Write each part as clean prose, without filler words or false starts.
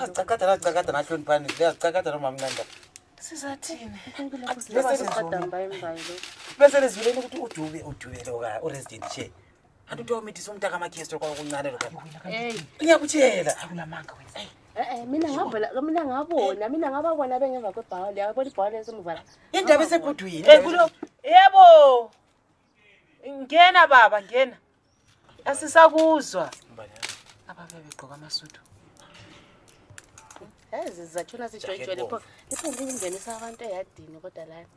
Liyazicakada, liyazicakada nahloniphani, liyazicakada nomamncane. Sizathini? Bese lizwileni ukuthi uDube, uDube lo ka uresident chair. Anti uthi wamithisa umntaka amakhestro kwakuncane lokho. Ngiyakutshela. Akulamanga wena. Eh, mina ngabona, mina ngabona, mina ngababona bengemva kwebhawuli, yabona ibhawuli esemuva la. Indaba esegudwini. Eh kulo. Yebo. Ngena baba, ngena. Asisakuzwa. Ababe begqoka amasudu. Ezi zathuna sijoyijole pho. Liphinde lingenisa abantu eyadini kodwa lana.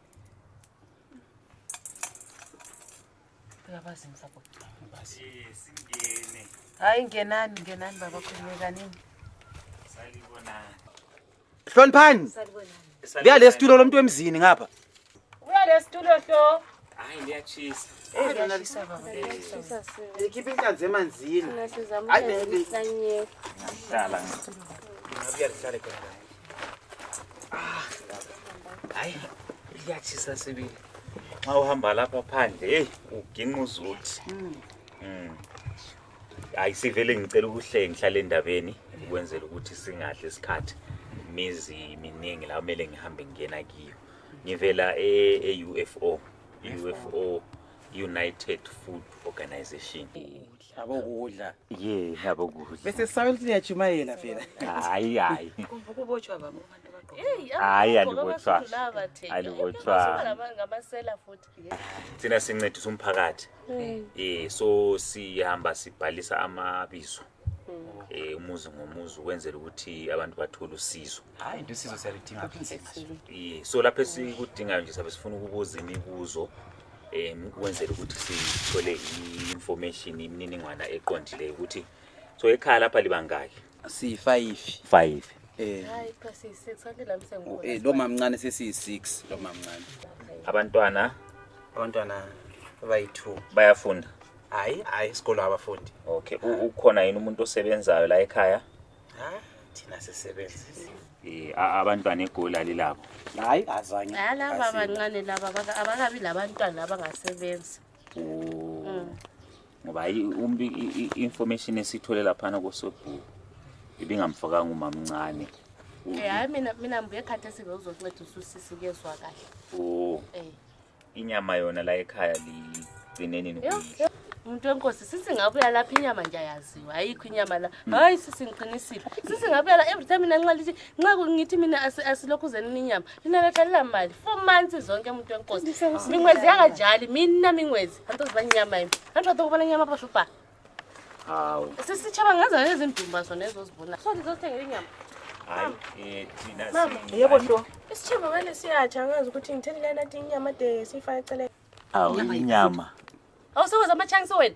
Uyabazi msapho. Singene. Hayi ngenani, ngenani baba, khulumekanini. Salibonani. Hloniphani. Buya lesitulo lomuntu wemzini ngapha. Buya lesitulo hlo. Hayi liyachisa. Eh liyashisa baba, liyashisa. Likhipha inhlanzi emanzini. Thina sizama Hayi, le- le- ukuhlanyela. Hlala. Ngabuya lihlale khona la. Ah, Hayi liyachisa sibili. Nxa uhamba lapha phandle, hey, uginqa uzuthi. Hayi sivele ngicela ukuhle ngihlale endabeni ukwenzela ukuthi singadli isikhathi. Imizi miningi la kumele ngihambe ngingena kiyo. Ngivela e-UFO. UFO, United Food Organization. Abokudla. Yeah, abokudla. Bese sisabela ukuthi niyatshumayela vela. Hayi hayi. Ukubotshwa baba abantu abagqoka. Hey, Hayi, abagqoka alibotshwa. amasudu laba thina. Alibotshwa. Basuka laba ngamasela futhi. Thina sincedisa umphakathi. So sihamba sibhalisa amabizo. Umuzi ngomuzi ukwenzela ukuthi abantu bathole usizo. Hayi into usizo siyaludinga kunzima. So lapho esikudingayo nje sabe sifuna ukubuza imibuzo ukwenzela ukuthi sithole i-information, imininingwana eqondileyo ukuthi so ekhaya lapha libangaki? Si-5. 5. Hayi, cha siyi-6 kanti lami sengikhona. Lo mamncane sesiyi-6 lo mamncane. Abantwana Abantwana bayi-2. bayafunda. Hayi, hayi isikolo abafundi. Okay, ukhona yini umuntu osebenzayo la ekhaya? Ha, thina sisebenzi. Abantwana eGoli alilabo. Hayi azange. Hayi laba abancane laba abakabi labantwana abangasebenzi. Ngoba hayi umbi information esithole laphana kosobhuku ibingamfakanga umamncane. Hayi mina ngibuye khathesi bekuzoncedisa usisi kuyezwa kahle. Inyama yona la ekhaya ligcine nini Yo, ukuyidla? yo. Umuntu wenkosi sisi ngabuya lapha inyama nje ayaziwa, ayikho inyama la. Hayi sisi ngiqinisile. Sisi ngabuya la every time mina nxa lithi nxa ngithi mina asilokhuzeni inyama. Lina letha la mali 4 months zonke umuntu wenkosi. Mingwezi yakajali mina mingwezi. Antoziba inyama yimi. Antu atokubona inyama pashupa. Hawu. Sisi chaba ngaza lezi ndumba zona ezozibona. So ngizosithengela inyama. Hayi thina Mama. Yebo hlo. Isitshebo ngale siyatsha angazi ukuthi ngitheni lana athi inyama de siyifake eceleni. Hawu inyama. Awusewenza ama-chunks wena.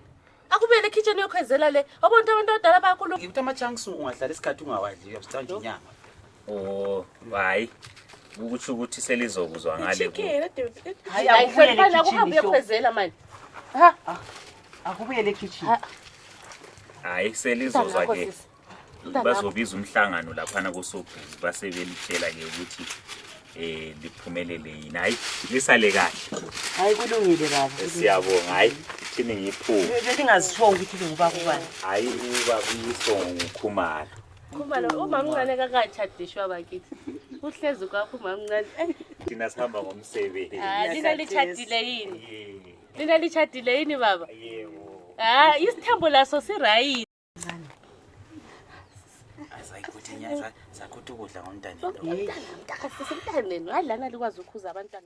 Akubuyele ekitchen uyokhwezela le. Wabona abantu abadala bayakhuluma. Ukuthi ama-chunks ungadlala isikhathi ungawadli uyabusithanda nje inyama. Oh, hayi. Ukuthi ukuthi selizokuzwa ngale ku. Chicken ade Hayi Hayi akubuyele hloniphani ekitchen. akuhambe uyokhwezela manje. Ha. Akubuyele ekitchen. Hayi selizozwa Mntanakho, ke. sisi. Mntanakho. Bazobiza umhlangano laphana kosobhuku base belitshela ke ukuthi liphumelele yini. Hayi lisale kahle. Hayi kulungile baba. Siyabonga hayi thini ngiphume. Belingazisho ukuthi lingubaba ubani. Hayi ubabiso ngukhumalo. Khumalo umamncane kakatshadishwa bakithi. Uhlezi kwakho umamncane. Thina sihamba ngomsebenzi. Ah, lina litshadile yini? Lina litshadile yini baba? Yebo. Ah, isithembu laso sirayini. Azayikuthi inyama zakuthi ukudla ngomntana. Mntaka sisi mntaneni, hayi lana likwazi ukukhuza abantwana.